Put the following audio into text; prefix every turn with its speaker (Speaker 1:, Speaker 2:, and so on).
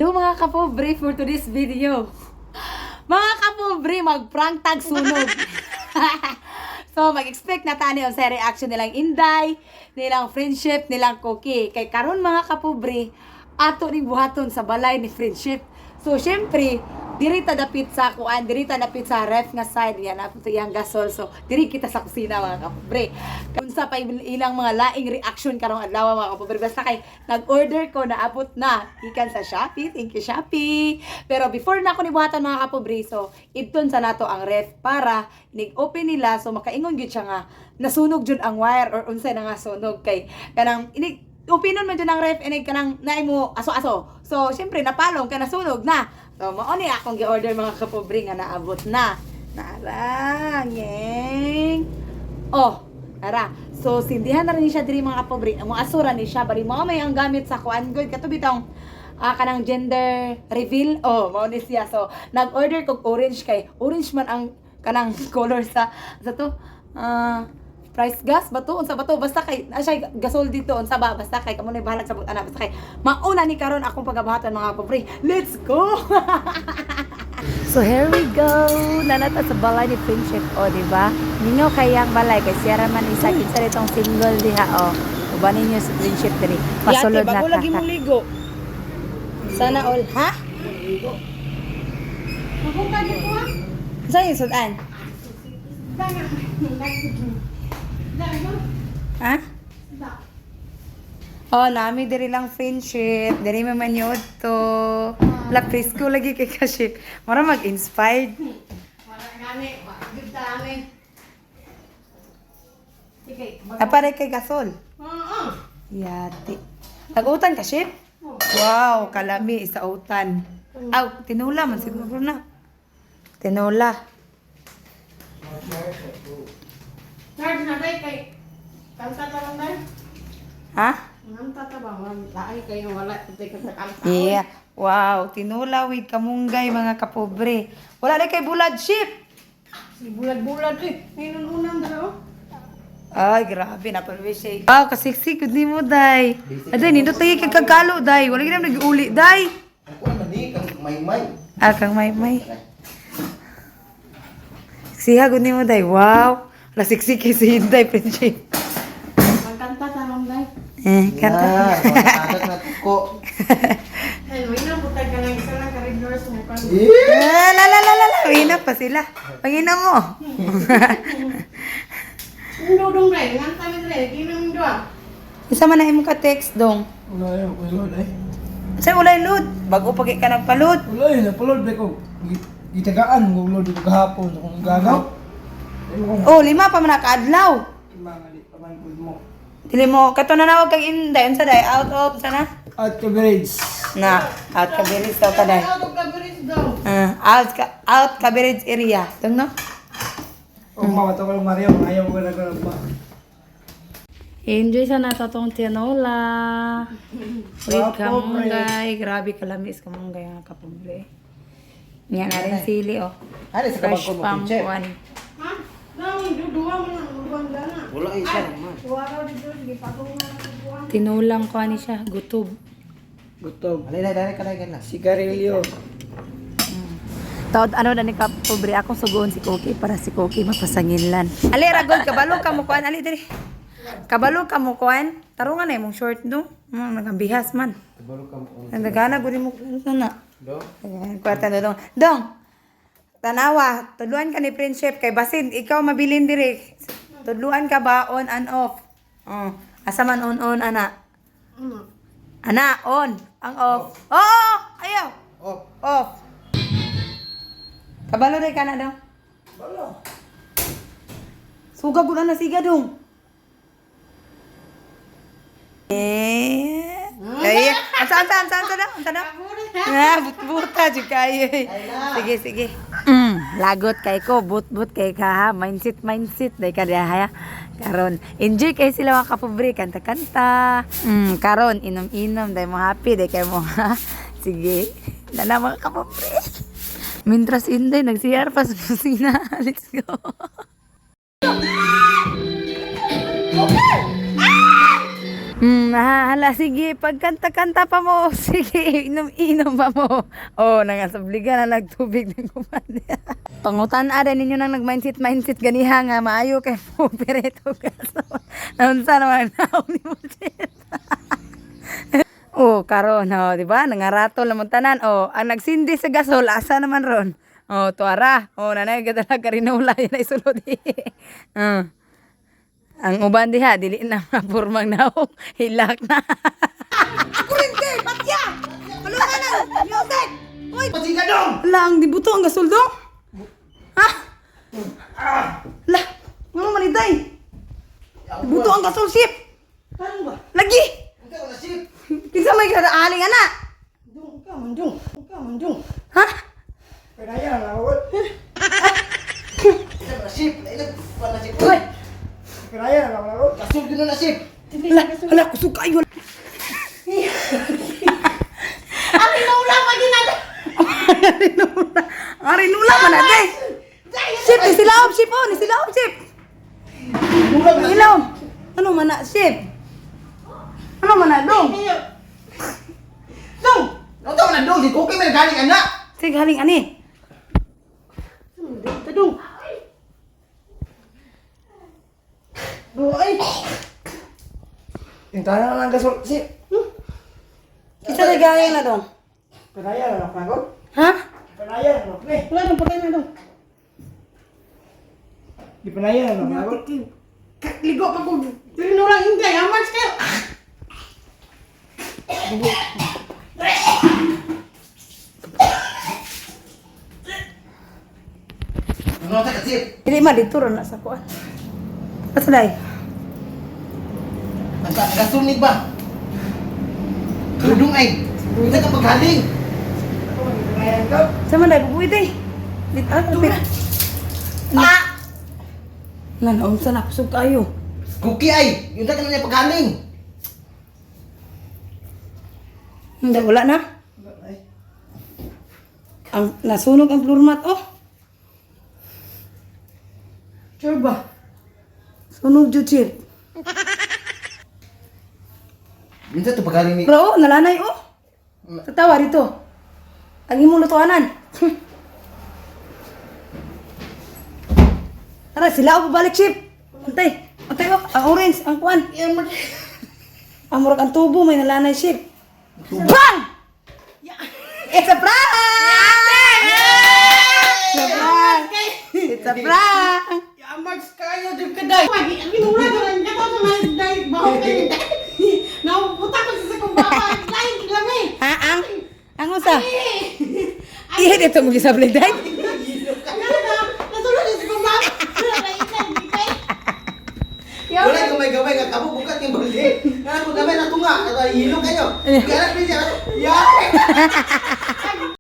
Speaker 1: Hello, mga kapobre, for today's video. Mga kapobre, mag-prank tag sunog. So, mag-expect na tani sa reaction nilang Inday, nilang Friendship, nilang Cookie. Kay karon, mga kapobre, ato ning buhaton sa balay ni Friendship. So, syempre, diri ta dapit sa kuan, diri ta dapit sa ref nga side yan, ato iyang gasol. So, diri kita sa kusina, mga kapobre. Unsa pa ilang mga laing reaction karong adlaw, mga kapobre. Basta kay nag-order ko, naabot na gikan sa Shopee. Thank you, Shopee. Pero before na ako ni buhatan, mga kapobre, so ibton sa nato ang ref para nig-open nila, so makaingon gyud siya nga nasunog jud ang wire or unsay na nga sunog, kay kanang inig openon man jud ang ref, inig kanang naay mo aso-aso. So syempre napalong kay nasunog na. So mao ni akong gi-order, mga kapobre, nga naabot na. Narang, yeng. Oh, tara. So sindihan na rin siya diri, mga kapobre. Ang mga asura ni siya bali mao may ang gamit sa kuan good kato bitong kanang gender reveal. Oh, mao ni siya. So nag-order kog orange kay orange man ang kanang color sa to. Price gas ba to? Unsa ba to? Basta kay na siya gasol dito, unsa ba? Basta kay kamo na bahalag sa ana, basta kay mauna ni karon akong pagabuhatan, mga kapobre. Let's go. So here we go. Nanata sa balay ni Friendship, o, di ba? Ninyo kayang balay kay siyara man isa kinsa itong single diha, o. Uban ninyo si Friendship diri. Pasulod na
Speaker 2: bago
Speaker 1: ta.
Speaker 2: lagi mong ligo.
Speaker 1: Sana all, ha? Saan yung sudan? Ha? Oh, nami diri lang, Friendship. Diri man manyod to. La presko lagi kay kasi. Mara mag-inspired.
Speaker 2: Wala gani, good ta ani. Sige.
Speaker 1: Apare kay gasol.
Speaker 2: Oo.
Speaker 1: Yati. Nag-utan ka, Ship? Wow, kalami isa utan. Aw, tinula man siguro na. Tinula.
Speaker 2: Charge na day kay kanta ta lang day.
Speaker 1: Ha?
Speaker 2: Kanta ta ba? Laay kayo wala tay ka sa kanta.
Speaker 1: Yeah. Wow, tinula with kamunggay, mga kapobre. Wala na kay bulad, Ship.
Speaker 2: Si bulag-bulag eh. Ngayon unang dala oh.
Speaker 1: Ay, grabe na pala siya. Wow, kasiksik gud nimo, day. Aday, nindot tayo kay kagkalo, day. Wala gid nag-uli, day.
Speaker 3: Ako naman ni, kang may-may.
Speaker 1: Ah, kang may may. Siha gud nimo, day. Wow. Nasiksik kay si Hinday, Friendship.
Speaker 2: Magkanta ta lang day.
Speaker 1: Eh, kanta.
Speaker 3: Yeah, na ko.
Speaker 2: Ay, may nang putay ka lang isa lang ka red nurse mo kan.
Speaker 1: Ah, la la la la la, wina pa sila. Pangina mo.
Speaker 2: Dudong day, nganta mi day, kinang duwa.
Speaker 1: Isa man na imo ka text dong.
Speaker 4: Wala eh, wala eh.
Speaker 1: Sa ulay load, bago pa kay ka nagpa-load.
Speaker 4: Wala eh, napaload ba ko. Gitagaan ko load ko kahapon kung gagaw.
Speaker 1: Oh, lima pa man nakaadlaw.
Speaker 4: Mga pa man pud mo.
Speaker 1: Dili mo kato na nawag kag Inday, unsa day out of sana?
Speaker 4: At coverage.
Speaker 1: Na, out ka village daw ka day.
Speaker 2: Out of coverage daw.
Speaker 1: Ah, out coverage area. Tung no?
Speaker 4: O mawato ko lang Mario, ayaw ko na ko ba.
Speaker 1: Enjoy sa nato tong tinola. With kamunggay. Grabe kalamis kamunggay, mga kapobre. Nga na rin sili, oh.
Speaker 3: Ano sa
Speaker 1: Fresh
Speaker 3: kabangko mo,
Speaker 1: pang
Speaker 3: pinche?
Speaker 1: kuan.
Speaker 2: Ha? Nang duwa mo nang duwa na.
Speaker 3: Wala eh, siya naman.
Speaker 2: Duwa raw dito sige patungan na duwa.
Speaker 1: Tinulang ko ani siya, gutob.
Speaker 4: Gutom.
Speaker 3: Alay, alay, alay, alay, alay.
Speaker 4: Sigarilyo.
Speaker 1: Taod ano na ni kapobre, akong sugoon si Cookie para si Cookie mapasanginlan. Ali ragol, kabalo ka mo kuan, ali diri. Kabalo ka mo kuan. Tarungan na imong short do. Nagambihas man.
Speaker 3: Kabalo ka mo.
Speaker 1: Nagana gud mo na.
Speaker 3: Do?
Speaker 1: Ayan, kwarta na dong. Dong. Tanawa, tudluan ka ni Friendship kay basin ikaw mabilin diri. Tudluan ka ba on and off? Oh, asa man on ana?
Speaker 2: Ano?
Speaker 1: Ana, on, ang off. Oo, oh, ayaw.
Speaker 3: Oh,
Speaker 1: Off. Kabalo rin ka na daw.
Speaker 4: Wala.
Speaker 1: Suga gud na siga dong. Eh. Ay, ansa ansa ansa ansa daw, ansa daw. Ah, but-buta jud kayo. Eh. Sige, sige. Lagot kay ko, but-but kay ka ha. Mindset, mindset day ka diha ha. Karon, enjoy kay sila, mga kapobre, kanta-kanta. Karon inom-inom day mo, happy day kay mo ha. Sige. Dala, mga kapobre. Mintras Inday nag-CR pa sa kusina. Let's go. Hala, sige, pagkanta-kanta pa mo. Sige, inom-inom pa mo. Oh, nangasabligan na nagtubig ng kumanya. Pangutan ara ninyo nang nag-mindset-mindset ganiha nga maayo kay mo pereto kaso. Naunsa naman naon ni mo chip. Oh, karon oh, di ba? Nangarato lamang tanan. Oh, ang nagsindi sa gasol asa naman ron. Oh, tuara. Oh, nanay gadala karinula yan ay sulod. Ang uban diha dili na mapurmang naong hilak na. Kurente, patya. Maluha na. Music. Uy,
Speaker 3: Pati ka dong!
Speaker 1: ala ang dibuto ang gasol dong. Ha? La, ngano man itay? Dibuto ang gasol sip.
Speaker 4: Ano ba?
Speaker 1: Lagi.
Speaker 3: Ikaw na sip!
Speaker 1: Kinsa may aling ana?
Speaker 4: Dong, ka man dong. Ka man dong.
Speaker 1: Ha?
Speaker 4: Kaya na ako.
Speaker 3: Ikaw na sip! Nailag pa na sip!
Speaker 1: Uy,
Speaker 4: Kaya na ako.
Speaker 3: Kasol yun na sip!
Speaker 1: ala, ala kusog kayo.
Speaker 2: Ang inula pa ginada.
Speaker 1: Arinula. Arinula man ate. Sip, ni sila op, sip oh, ni sila op, sip. Ilaw. Ano man na, sip? Ano man na dong?
Speaker 2: Dong.
Speaker 3: Ano tao na dong? Si Cookie may galing anak!
Speaker 1: Sige, haling ani.
Speaker 2: Dong.
Speaker 4: Buhay. Yung tanan na lang gasol sip.
Speaker 1: Kinsa na galing na dong?
Speaker 4: Kaya na ako.
Speaker 1: Ha?
Speaker 4: Panaya na ako. Eh,
Speaker 2: Wala dong patay na dong.
Speaker 4: di panaya na ako.
Speaker 2: Ligo pa ko. Rinura hindi. Amas kayo.
Speaker 3: Ano ta ka sip?
Speaker 1: Dili man dito ron na sa kuan. Asa dai?
Speaker 3: Ang gasol ni ba? Dudong ay! Hindi ka paghaling!
Speaker 4: Ako magpanayan ka.
Speaker 1: Sa man dai bubuy day. Dito ah, kapit. Ah! Nan, unsa na kusog kayo.
Speaker 3: Cookie ay! Yun ta ka na niya paghaling!
Speaker 1: Hindi, wala na. Ang nasunog ang floor mat oh.
Speaker 2: Sure ba?
Speaker 1: Sunog jud sir.
Speaker 3: Yun ta to paghaling ni...
Speaker 1: Pero oh, nalanay oh. Tatawa dito. Ang imong lutuanan. Tara, sila ako babalik, Chip. Antay. Antay oh, ang orange, ang kuan. Ang murag ang tubo, may nalanay, Chip. Bang! It's a prank! It's a prank! It's a prank!
Speaker 2: Amas kayo di ka dai. Pagi ang inula ko lang kato sa mga dai baho kayo. Nauputa ko sa kong baba. Lain lamay.
Speaker 1: Ha, ang? Ang usa? Iya, dito mo gisablay, day.
Speaker 2: Nasulod sa kong baba. Lain lang di kay.
Speaker 3: Wala gamay-gamay nga kabo bukat yung balde. Nga ako gamay na tunga. Ito hilok kayo. Kaya na siya. Ya!